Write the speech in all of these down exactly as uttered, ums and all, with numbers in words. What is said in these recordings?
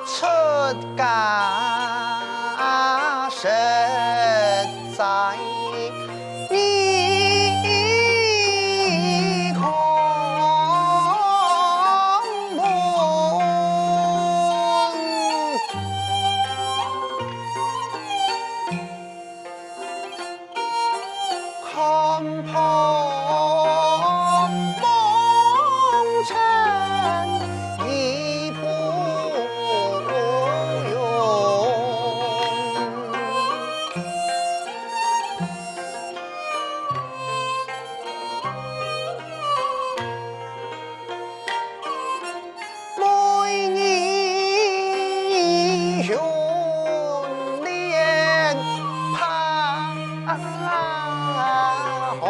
出家实在一空门。 看破红尘已不容。每日云莲攀红。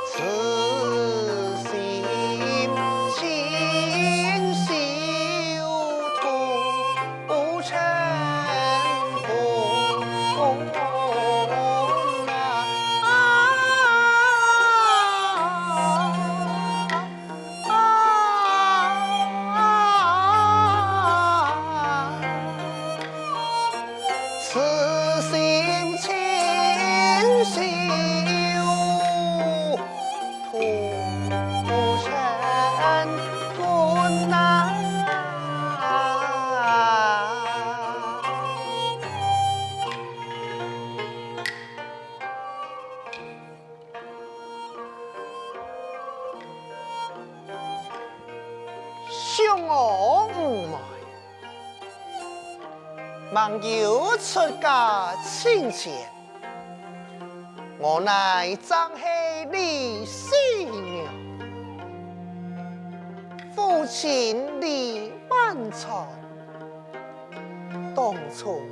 此心清修土尘风啊。此心清修土尘滚啊。 相公勿慢，吂有出家親前，我乃正係李四娘，父親李萬川。當初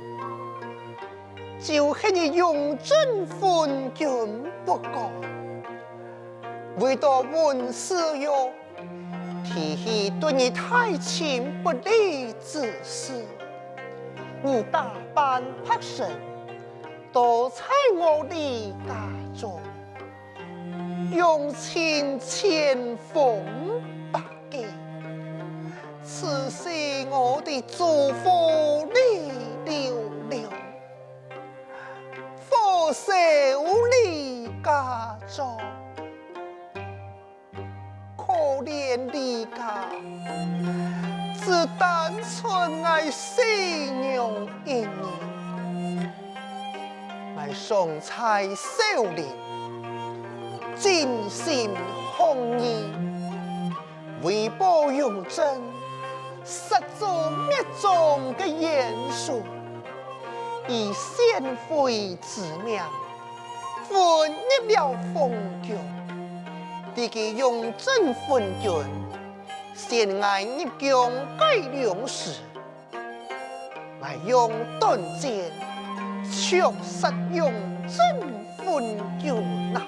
就係你用盡分根不顧，為到溫世玉，提起對你大清不利之事，你打扮白身，到在我李家中，用盡千方百計，此時我的祖父李瀧了， 火燒李家莊，可憐李家，只單純𠊎四娘一人。𠊎常在少林，盡心弘一， 為保永正，殺做滅宗个元帥，以先輩之名，混入了封疆。在佢永正分軍，先𠊎入疆改良時， 𠊎用短箭，卻殺永正昏君啊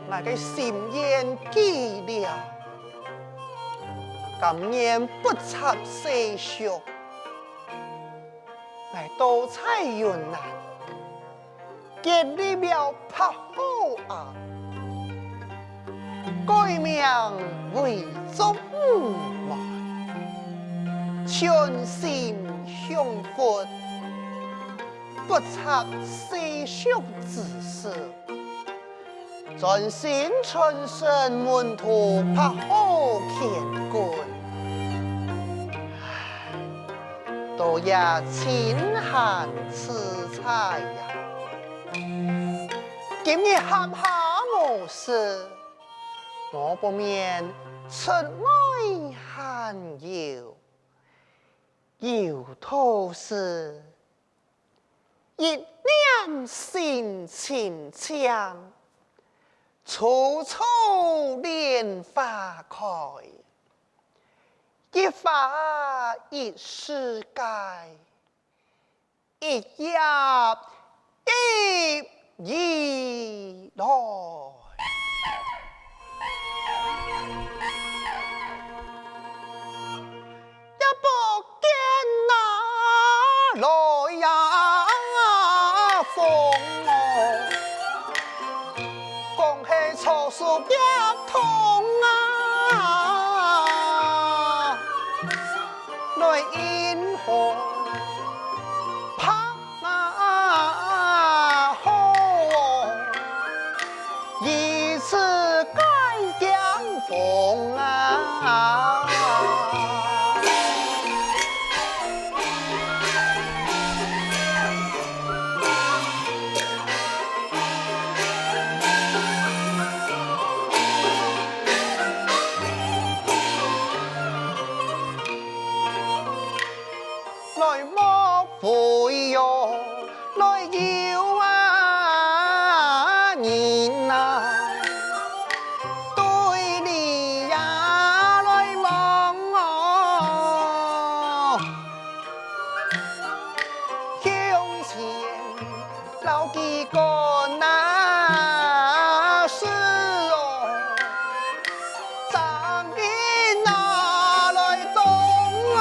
！𠊎个心願既了，甘願不插細雪。 𠊎到在雲南，建立了白河塭，改名為做五門。全心向佛，不插世俗之事，專心傳承門徒白毫乾坤，倒也清閒自在呀。今日閒下無事，我不免出外閒遊。 有道是：一念心清淨，處處蓮花開。一花一世界，一葉一 已來。也不見哪來呀風哦，講係草樹白桐啊，來迎風。 啊，好哦，一次該驚風啊。來莫非喲，來有啊人啊，對你呀來望哦，向前 老幾个那時哦，正经拿来当啊！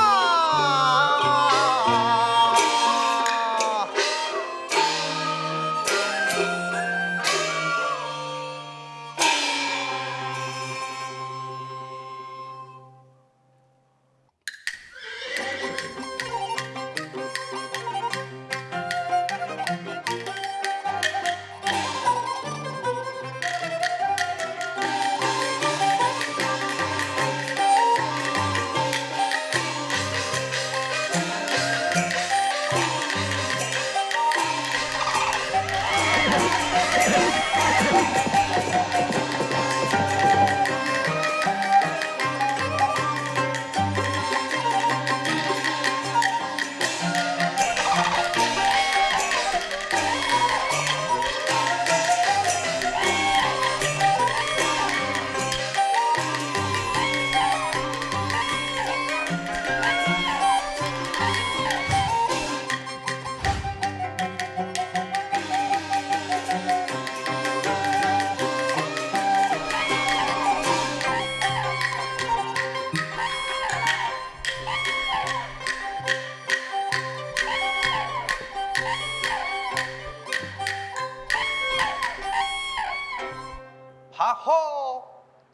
白毫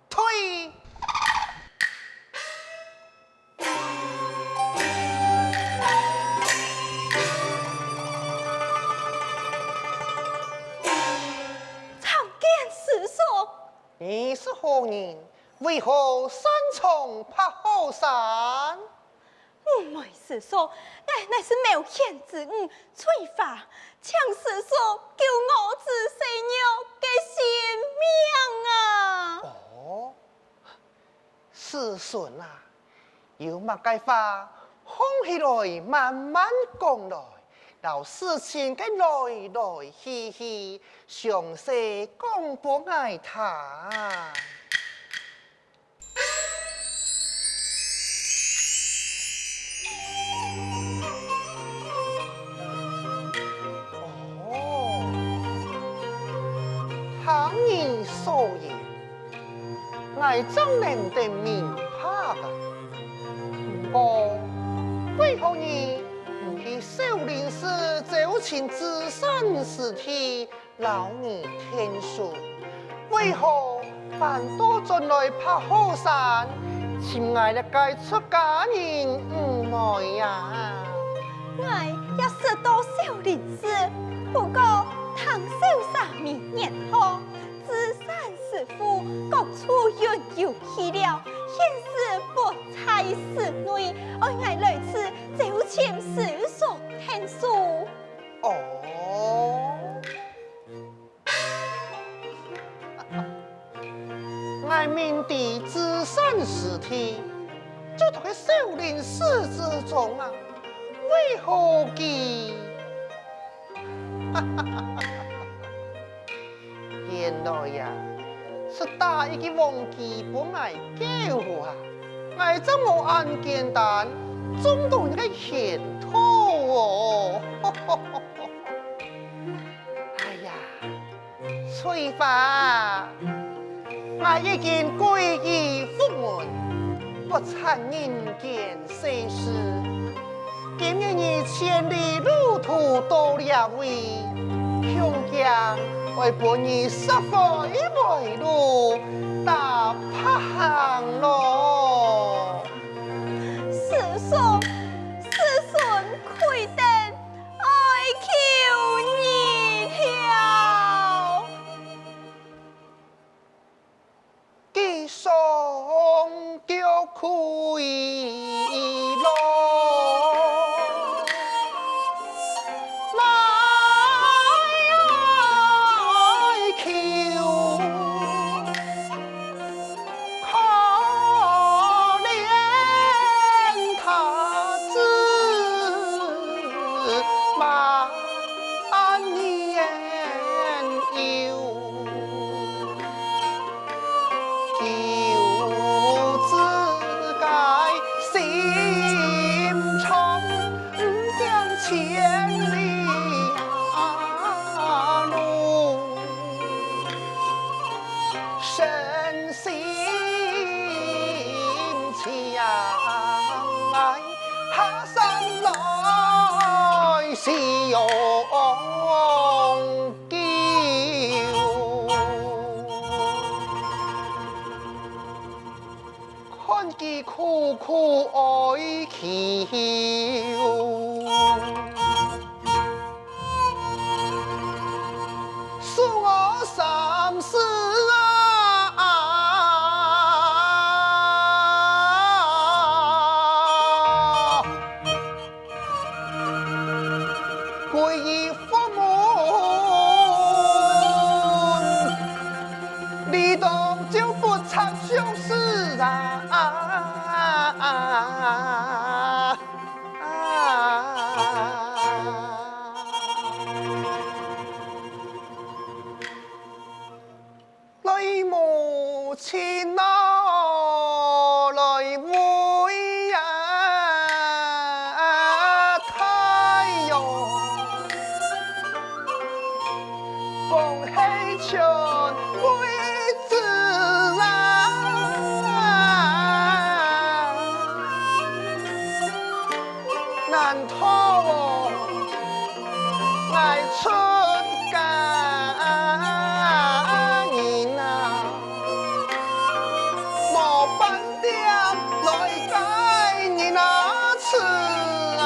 退。 参见师叔。你是何人？为何擅闯白毫山？吾辈师叔，乃乃是苗县之女翠花，请师叔救我子细肉个性命啊！哦， 师孙啊，有麼个話，放起來慢慢講來，摎事情个來來去去，詳細講分𠊎聽。哦，聽你所言， 𠊎正能得明白啊。毋過，為何你毋去少林寺招請至善師弟摎你𢯭手？為何反倒轉來白毫山，尋𠊎這個出家人毋會啊？𠊎也識到少林寺，不過聽少沙彌言好，智山師父各處雲遊去了，現時不在寺內，愛𠊎來此招請師叔𢯭手。哦。 𠊎明知智山師弟，就在該少林寺之中啊，為何佢？原來呀，係打一個王旗分𠊎救啊！𠊎正無恁簡單中到你个圈套哦！哎呀！ 翠花，𠊎已經皈依佛門，不插人間世事。今日你千里路途到這位，恐驚會分你煞悔背路，打白行咯。師叔，師叔跪等， 哀求你了。佢上吊跪落，哀求。 可憐他只滿年幼，救自家心腸，毋驚千里路。 身心相愛，下山來是永久。 看佢苦苦哀求，送我三世啊！ 歸於佛門，理當就不曾相識啊！來，母親啊，來餵啊，太陽，風氣全歸子啊。 難道哦，𠊎出家人啊，無半點來解人啊痴啊！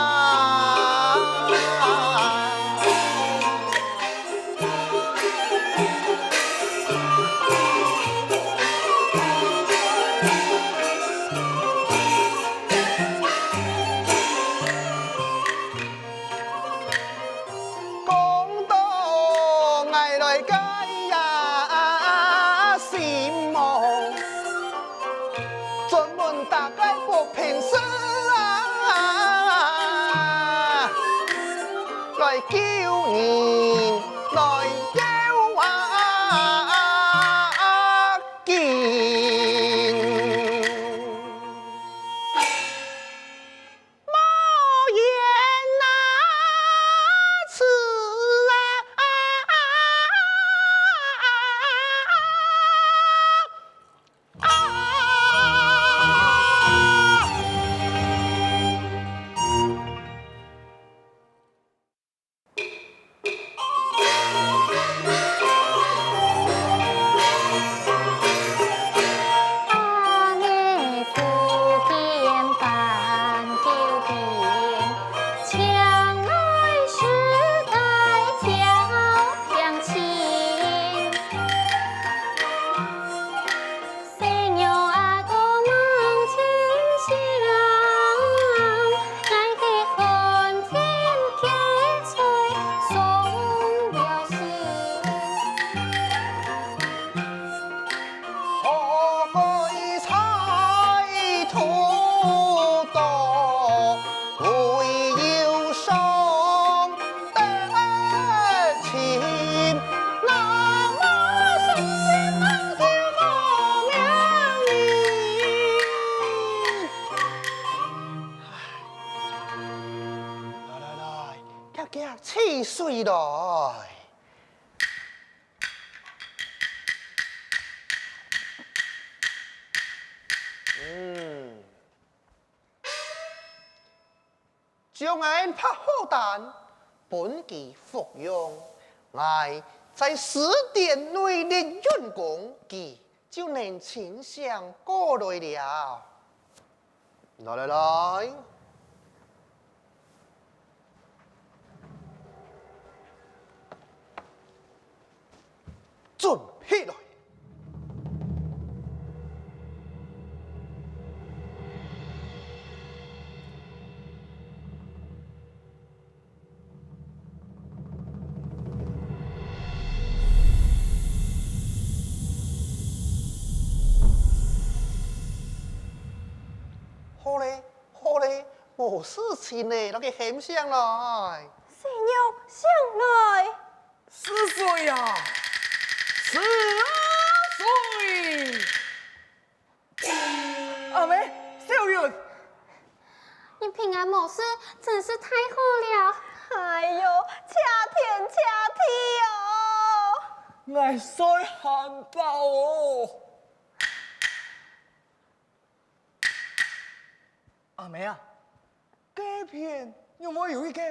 講到𠊎來解呀心夢， 專門打个不平事啊，來救人，來救啊緊。 莫言那痴啊！挾起水來。嗯，將𠊎拍好等，分佢服用，𠊎在時間內力運功，佢 就能清醒過來了。來來來，準備來！ 好咧，好咧，無事情咧，摎佢喊醒來。細玉，醒來！是誰啊？是誰？ 阿姆，小玉！你平安無事，真是太好了。哎喲，謝天謝地哦！𠊎睡還飽哦。阿姆啊， 該片仰會有一個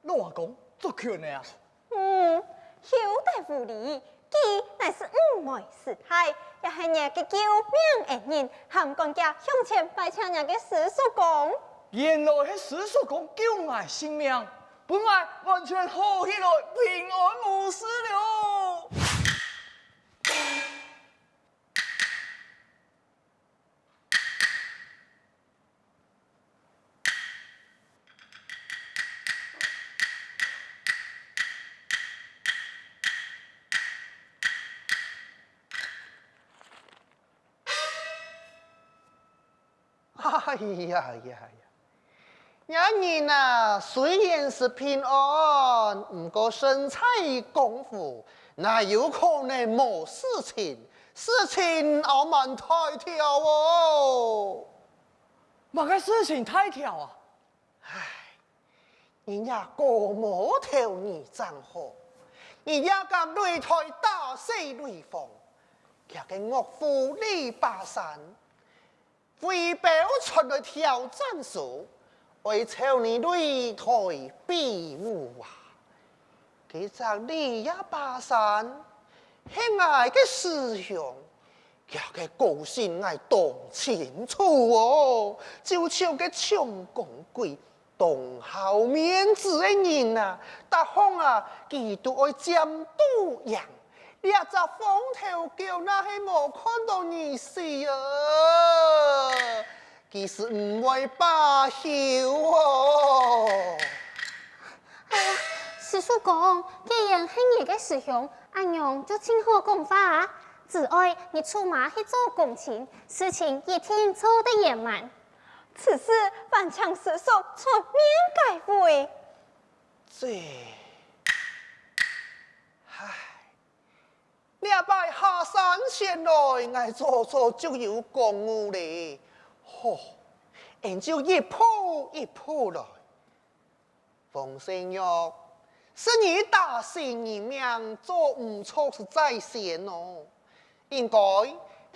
老阿公捉群仔啊？嗯，休得無禮，佢乃是五妹師太，也係若个救命恩人，還趕遽向前拜請若个師叔公。原來係師叔公救𠊎性命，分𠊎完全好起來，平安無事了。哎呀呀呀！ 若人啊，雖然係平安，毋過身在江湖，哪有可能無事情？事情也蠻大條哦。麼个事情大條啊？唉，人家過無頭你正好，你也敢擂台打死擂方，厥个岳父李巴山， 回表傳來挑戰書，愛招你擂台比武啊！該隻李巴山，係𠊎个師兄，厥个個性𠊎當清楚哦，就像該長江鬼，當好面子个人啊，逐項啊，佢都愛佔到贏。 這隻風頭狗若係無看著你死啊，佢係毋會罷休哦！哎呀，師叔公，既然係你个師兄，恁樣就盡好講話啊！只愛你出馬去做公親，事情一定做得圓滿。此事還請師叔出面解圍。這，唉， 這擺下山前來，𠊎早早就有講過咧。好，恩就一步一步來。黃星玉，係你打死人命，做毋著實在先哦。應該，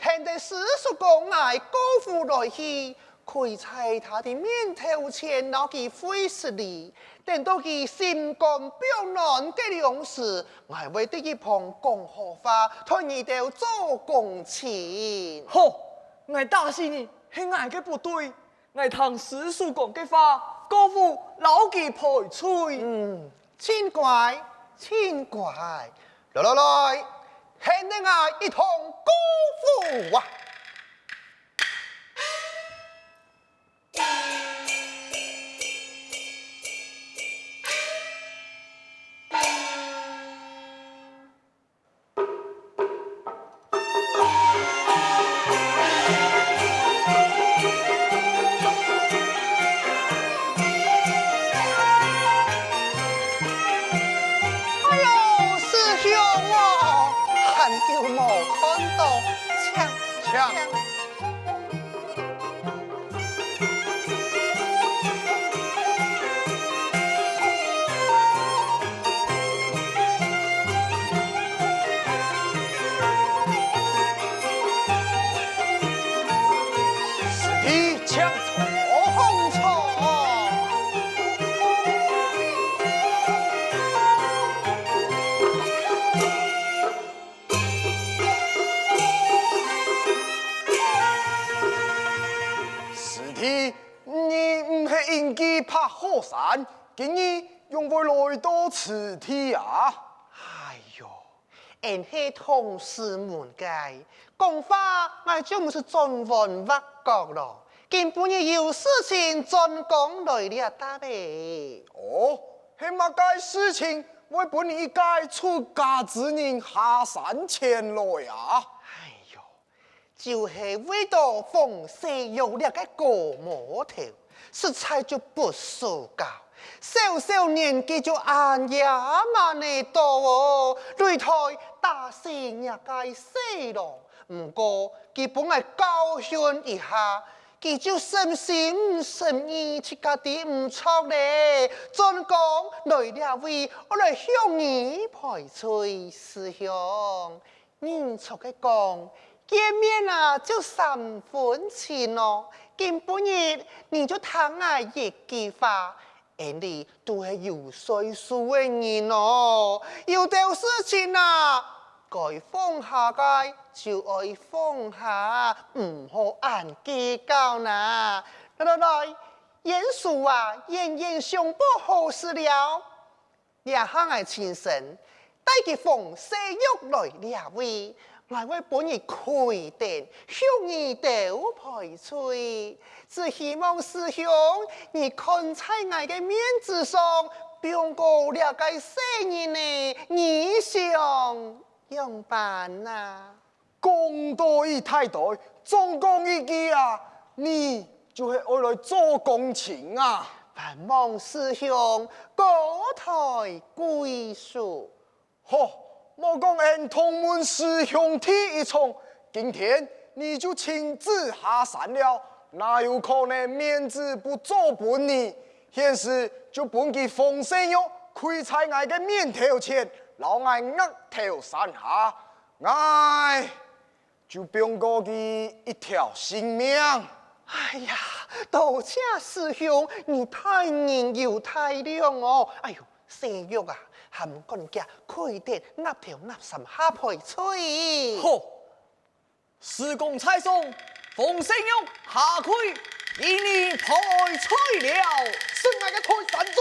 等得師叔公𠊎過府來去， 跪在他的面頭前，摎佢會失禮，等到佢心肝放軟个量時，𠊎會在一旁講好話，同你兜做公親。好，𠊎打死你係𠊎个不對，𠊎聽師叔公个話，過府摎佢賠罪。嗯，真乖，真乖。來來來，跟等𠊎一同過府啊！ 哎喲，師兄哦，恁久無看著，請，請。你毋係應該爬好山，今日仰會來到此地啊？哎喲， 𫣆係同師門个，講話𠊎就毋使轉彎斡角囉。今晡日有事情專工來這搭仔。哦，係麼个事情會分你一個出家之人下山前來啊？哎喲，就係為著馮世玉這個高毛頭， 實在就不守教，小小年紀就恁野蠻仔到哦，擂台打死若个細郎。毋過佢分𠊎教訓一下，佢就深信深意自家知毋著咧，專工來這位，愛來向你賠罪。師兄， 人著个講，見面啊就三分情哦。今晡日你就聽𠊎一句話，𫣆俚都係有歲數个人哦。有兜事情啊，該放下个就愛放下，毋好恁計較哪。來來來，煙樹啊，煙煙相報好勢了。 這下𠊎親身帶佢馮世玉來這位，𠊎會分你跪等，向你兜賠罪。只希望師兄，你看在𠊎个面子上，放過這個細人仔，你想仰般啊？ 講到一大堆，總講一句啊，你就係愛來做公親啊！還望師兄高抬貴手。好，莫講𫣆同門師兄弟一場，今天你就親自下山了，哪有可能面子不做分你？現時就分佢馮世玉跪在𠊎个面頭前，摎𠊎額頭三下， 𠊎就放過佢一條性命。哎呀，多謝師兄，你大人有大量哦！哎喲，世玉啊，還毋趕遽跪等，額頭額三下賠罪！好，師公在上，馮世玉下跪，與你賠罪了。順𠊎个台山竹！